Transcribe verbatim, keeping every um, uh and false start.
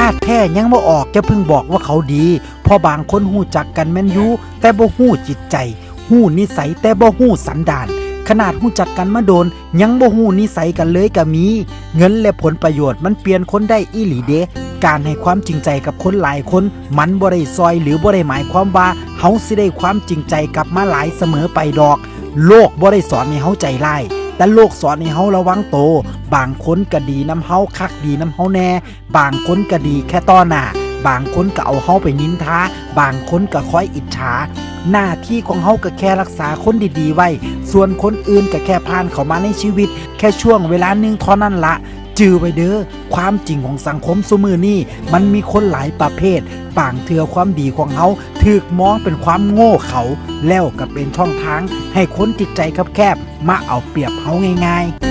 าดแท้ยังบ่ออก อย่าเพิ่งบอกว่าเขาดี เพราะบางคนฮู้จักกันแม่นอยู่ แต่บ่ฮู้จิตใจ ฮู้นิสัยแต่บ่ฮู้สันดาน ขนาดฮู้จักกันมาโดน ยังบ่ฮู้นิสัยกันเลยก็มี เงินและผลประโยชน์มันเปลี่ยนคนได้อีหลีเด้ การให้ความจริงใจกับคนหลายคน มันบ่ได้ซ่อยหรือบ่ได้หมายความว่าเฮาสิได้ความจริงใจกลับมาหลายเสมอไปดอก โลกบ่ได้สอนให้เฮาใจร้าย แต่โลกสอนให้เฮาระวังโต บางคนก็ดีนำเฮาคักดีนำเฮาแน่ บางคนก็ดีแค่ต่อหน้า บางคนก็เอาเฮาไปนินทา บางคนก็คอยอิจฉา หน้าที่ของเฮาก็แค่รักษาคนดีๆไว้ ส่วนคนอื่นก็แค่ผ่านเข้ามาในชีวิต แค่ช่วงเวลาหนึ่งเท่านั้นละ จื่อไว้เด้อ ความจริงของสังคมซุมื้อนี้ มันมีคนหลายประเภท บางเทื่อความดีของเฮาถูกมองเป็นความโง่เขลา แล้วก็เป็นช่องทางให้คนจิตใจคับแคบมาเอาเปรียบเฮาง่ายๆ